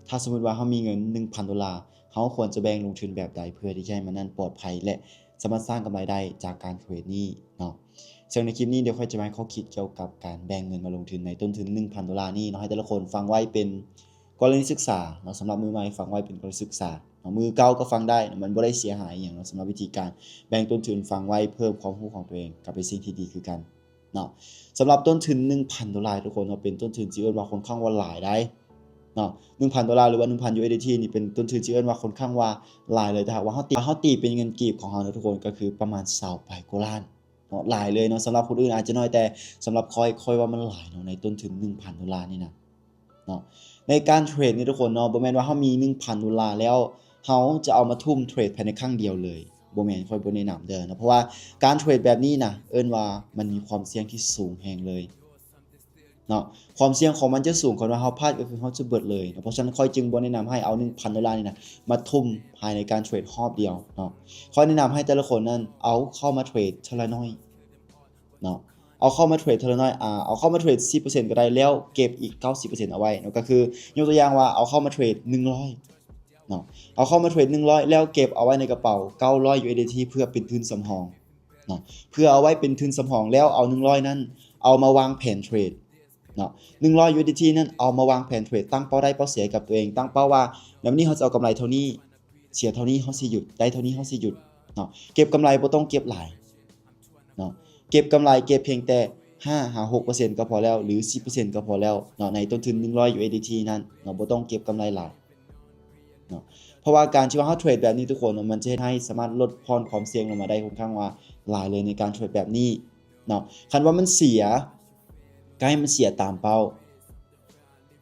ຖ້າສົມມຸດວ່າເຮົາມີເງິນໜຶ່ງພັນໂດລາ ເຮົາຄວນຈະແບ່ງລົງທຶນແບບໃດ ເພື່ອທີ່ຈະໃຫ້ມັນນັ້ນປອດໄພ ແລະ ສາມາດສ້າງກຳໄລໄດ້ຈາກການເທຣດນີ້ເນາະ. ເຊິ່ງໃນຄລິບນີ້ ດຽວຂ້ອຍຈະມາໃຫ້ຂໍ້ຄິດກ່ຽວກັບການແບ່ງເງິນມາລົງທຶນໃນຕົ້ນທຶນໜຶ່ງພັນໂດລານີ້ເນາະ ໃຫ້ແຕ່ລະຄົນຟັງໄວ້ເປັນກໍລະນີສຶກສາເນາະ. ສຳລັບມືໃໝ່ຟັງໄວ້ເປັນກໍລະນີສຶກສາເນາະ, ມືເກົ່າກໍຟັງໄດ້ເນາະ, ມັນບໍ່ໄດ້ເສຍຫາຍອີ່ຫຍັງເນາະ. ສຳລັບວິທີການແບ່ງຕົ້ນທຶນ ຟັງໄວ້ເພີ່ມຄວາມຮູ້ຂອງຕົວເອງ ກໍເປັນສິ່ງທີ່ດີຄືກັນເນາະ. ສຳລັບຕົ້ນທຶນໜຶ່ງພັນໂດລາ ທຸກຄົນເນາະ ເປັນຕົ້ນທຶນທີ່ເອີ້ນວ່າຄ່ອນຂ້າງວ່າຫຼາຍໄດ໋ເນາະ. ໜຶ່ງພັນໂດລາ ຫຼືວ່າໜຶ່ງພັນ USDT ນີ້ເປັນຕົ້ນທຶນທີ່ເອີ້ນວ່າຄ່ອນຂ້າງວ່າຫຼາຍເລີຍ. ຖ້າຫາກວ່າເຮົາຕີ ເຮົາຕີເປັນເງິນກີບຂອງເຮົາເນາະ ທຸກຄົນ ກໍຄືປະມານຊາວປາຍກວ່າລ້ານ ເນາະ, ຫຼາຍເລີຍເນາະ. ສຳລັບຄົນອື່ນອາດຈະໜ້ອຍ ແຕ່ສຳລັບຂ້ອຍ ຂ້ອຍວ່າມັນຫຼາຍເນາະ ໃນຕົ້ນທຶນໜຶ່ງພັນໂດລານີ້ນະເນາະ. ໃນການເທຣດນີ້ ທຸກຄົນເນາະ ບໍ່ແມ່ນວ່າເຮົາມີໜຶ່ງພັນໂດລາແລ້ວ ເຮົາຈະເອົາມາທຸ່ມເທຣດພາຍໃນຄັ້ງດຽວເລີຍ ບໍ່ແມ່ນ, ຂ້ອຍບໍ່ແນະນຳເດີເນາະ. ເພາະວ່າການເທຣດແບບນີ້ນະ ເອີ້ນວ່າມັນມີຄວາມສ່ຽງທີ່ສູງແຮງເລີຍ ເນາະ. ຄວາມສ່ຽງຂອງມັນຈະສູງ ຄັນວ່າເຮົາພາດກໍຄືເຮົາຈະເບິດເລີຍເນາະ. ເພາະສະນັ້ນ ຂ້ອຍຈຶ່ງບໍ່ແນະນຳໃຫ້ເອົາໜຶ່ງພັນໂດລານີ້ນະ ມາທຸ່ມພາຍໃນການເທຣດຮອບດຽວເນາະ. ຂ້ອຍແນະນຳໃຫ້ແຕ່ລະຄົນນັ້ນເອົາເຂົ້າມາເທຣດເທື່ອລະໜ້ອຍເນາະ, ເອົາເຂົ້າມາເທຣດເທື່ອລະໜ້ອຍ ອາ ເອົາເຂົ້າມາເທຣດສິບເປີເຊັນກໍໄດ້ ແລ້ວເກັບອີກເກົ້າສິບເປີເຊັນເອົາໄວ້ເນາະ. ກໍຄືຍົກຕົວຢ່າງວ່າ ເອົາເຂົ້າມາເທຣດໜຶ່ງຮ້ອຍເນາະ, ເອົາເຂົ້າມາເທຣດໜຶ່ງຮ້ອຍ ແລ້ວເກັບເອົາໄວ້ໃນກະເປົາເກົ້າຮ້ອຍ USDT ເພື່ອເປັນທຶນສຳຮອງເນາະ, ເພື່ອເອົາໄວ້ເປັນທຶນສຳຮອງ ແລ້ວເອົາໜຶ່ງຮ້ອຍນັ້ນ ເອົາມາວາງແຜນເທຣດ ເນາະ. ໜຶ່ງຮ້ອຍ USDT ນັ້ນ ເອົາມາວາງແຜນເທຣດ, ຕັ້ງເປົ້າໄດ້ເປົ້າເສຍໃຫ້ກັບຕົວເອງ, ຕັ້ງເປົ້າວ່າແບບນີ້ເຮົາຈະເອົາກຳໄລເທົ່ານີ້, ເສຍເທົ່ານີ້ເຮົາຊິຢຸດ, ໄດ້ເທົ່ານີ້ເຮົາຊິຢຸດເນາະ. ເກັບກຳໄລບໍ່ຕ້ອງເກັບຫຼາຍເນາະ, ເກັບກຳໄລເກັບພຽງແຕ່ຫ້າຫາຫົກເປີເຊັນກໍພໍແລ້ວ ຫຼື ສິບເປີເຊັນກໍພໍແລ້ວເນາະ, ໃນຕົ້ນທຶນໜຶ່ງຮ້ອຍ USDT ນັ້ນເນາະ, ບໍ່ຕ້ອງເກັບກຳໄລຫຼາຍເນາະ. ເພາະວ່າການທີ່ວ່າເຮົາເທຣດແບບນີ້ ທຸກຄົນ, ມັນຈະເຮັດໃຫ້ສາມາດລົດຜ່ອນຄວາມສ່ຽງລົງມາໄດ້ຄ່ອນຂ້າງວ່າຫຼາຍເລີຍໃນການເທຣດແບບນີ້ເນາະ. ຄັນວ່າມັນເສຍ ກໍໃຫ້ມັນເສຍຕາມເປົ້າ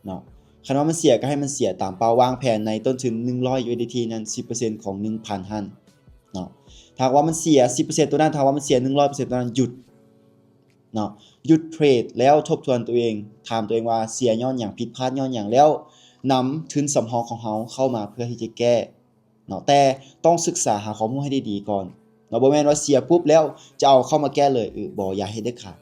ເນາະ, ຄັນວ່າມັນເສຍກໍໃຫ້ມັນເສຍຕາມເປົ້າ, ວາງແຜນໃນຕົ້ນທຶນໜຶ່ງຮ້ອຍ USDT ນັ້ນ ສິບເປີເຊັນຂອງໜຶ່ງພັນຫັ້ນເນາະ. ຖ້າຫາກວ່າມັນເສຍສິບເປີເຊັນຕົວນັ້ນ, ຖ້າວ່າມັນເສຍໜຶ່ງຮ້ອຍເປີເຊັນຕົວນັ້ນ, ຢຸດເນາະ, ຢຸດເທຣດແລ້ວທົບທວນຕົວເອງ, ຖາມຕົວເອງວ່າເສຍຍ້ອນຫຍັງ, ຜິດພາດຍ້ອນຫຍັງ, ແລ້ວນຳທຶນສຳຮອງຂອງເຮົາເຂົ້າມາເພື່ອທີ່ຈະແກ້ ເນາະ, ແຕ່ຕ້ອງສຶກສາຫາຄວາມຮູ້ໃຫ້ດີໆກ່ອນເນາະ. ບໍ່ແມ່ນວ່າເສຍປຸບແລ້ວຈະເອົາເຂົ້າມາແກ້ເລີຍ, ເອີ ບໍ່, ຢ່າເຮັດເດັດຂາດ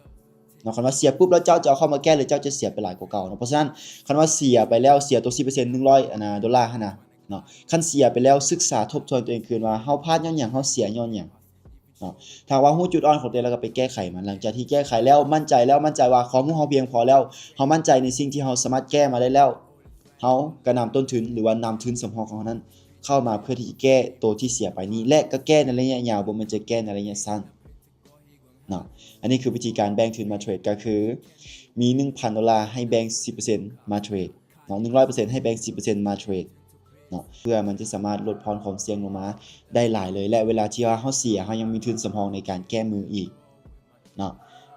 ເນາະ. ຄັນວ່າເສຍປຸບແລ້ວເຈົ້າຈະເອົາເຂົ້າມາແກ້ເລີຍ, ເຈົ້າຈະເສຍໄປຫຼາຍກວ່າເກົ່າເນາະ. ເພາະສະນັ້ນ ຄັນວ່າເສຍໄປແລ້ວ, ເສຍຕົວສິບເປີເຊັນ ໜຶ່ງຮ້ອຍ ອັນນ່າ ໂດລາຫັ້ນນະເນາະ, ຄັນເສຍໄປແລ້ວ ສຶກສາທົບທວນຕົວເອງຄືນວ່າ ເຮົາພາດຍ້ອນຫຍັງ, ເຮົາເສຍຍ້ອນຫຍັງເນາະ. ຖ້າວ່າຮູ້ຈຸດອ່ອນຂອງຕົວເອງແລ້ວກໍໄປແກ້ໄຂມັນ. ຫຼັງຈາກທີ່ແກ້ໄຂແລ້ວ, ໝັ້ນໃຈແລ້ວ, ໝັ້ນໃຈວ່າຄວາມຮູ້ເຮົາພຽງພໍແລ້ວ, ເຮົາໝັ້ນໃຈໃນສິ່ງທີ່ເຮົາສາມາດແກ້ມາໄດ້ແລ້ວ, ເຮົາກໍນຳຕົ້ນທຶນ ຫຼືວ່ານຳທຶນສຳຮອງຂອງເຮົານັ້ນ ເຂົ້າມາເພື່ອທີ່ຈະແກ້ໂຕທີ່ເສຍໄປນີ້ ແລະ ກໍແກ້ໃນໄລຍະຍາວ, ບໍ່ແມ່ນຈະແກ້ໃນໄລຍະສັ້ນເນາະ. ອັນນີ້ຄືວິທີການແບ່ງທຶນມາເທຣດ, ກໍຄືມີໜຶ່ງພັນໂດລາ ໃຫ້ແບ່ງສິບເປີເຊັນມາເທຣດເນາະ, ໜຶ່ງຮ້ອຍເປີເຊັນ ໃຫ້ແບ່ງສິບເປີເຊັນມາເທຣດເນາະ, ເພື່ອມັນຈະສາມາດລົດຜ່ອນຄວາມສ່ຽງລົງມາໄດ້ຫຼາຍເລີຍ ແລະ ເວລາທີ່ວ່າເຮົາເສຍ, ເຮົາຍັງມີທຶນສຳຮອງໃນການແກ້ມືອີກ ເນາະ.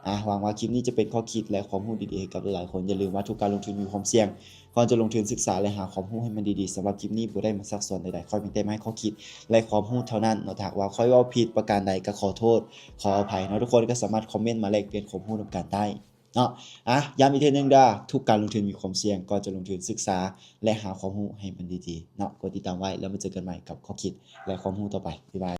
ອາ ຫວັງວ່າຄລິບນີ້ຈະເປັນຂໍ້ຄິດ ແລະ ຄວາມຮູ້ດີໆໃຫ້ກັບຫຼາຍໆຄົນ. ຢ່າລືມວ່າທຸກການລົງທຶນມີຄວາມສ່ຽງ, ກ່ອນຈະລົງທຶນສຶກສາ ແລະ ຫາຄວາມຮູ້ໃຫ້ມັນດີໆ. ສຳລັບຄລິບນີ້ບໍ່ໄດ້ມາຊັກສອນໃດໆ, ຂ້ອຍພຽງແຕ່ມາໃຫ້ຂໍ້ຄິດ ແລະ ຄວາມຮູ້ເທົ່ານັ້ນເນາະ. ຖ້າຫາກວ່າຂ້ອຍເວົ້າຜິດປະການໃດກໍຂໍໂທດ ຂໍອະໄພເນາະ. ທຸກຄົນກໍສາມາດຄອມເມັນມາແລກປ່ຽນຄວາມຮູ້ນຳກັນໄດ້ເນາະ. ອາ ຢ້ຳອີກເທື່ອໜຶ່ງເດີ້, ທຸກການລົງທຶນມີຄວາມສ່ຽງ, ກ່ອນຈະລົງທຶນສຶກສາ ແລະ ຫາຄວາມຮູ້ໃຫ້ມັນດີໆເນາະ. ກົດຕິດຕາມໄວ້ ແລ້ວມາເຈີກັນໃໝ່ກັບຂໍ້ຄິດ ແລະ ຄວາມຮູ້ຕໍ່ໄປ. ບາຍບາຍ.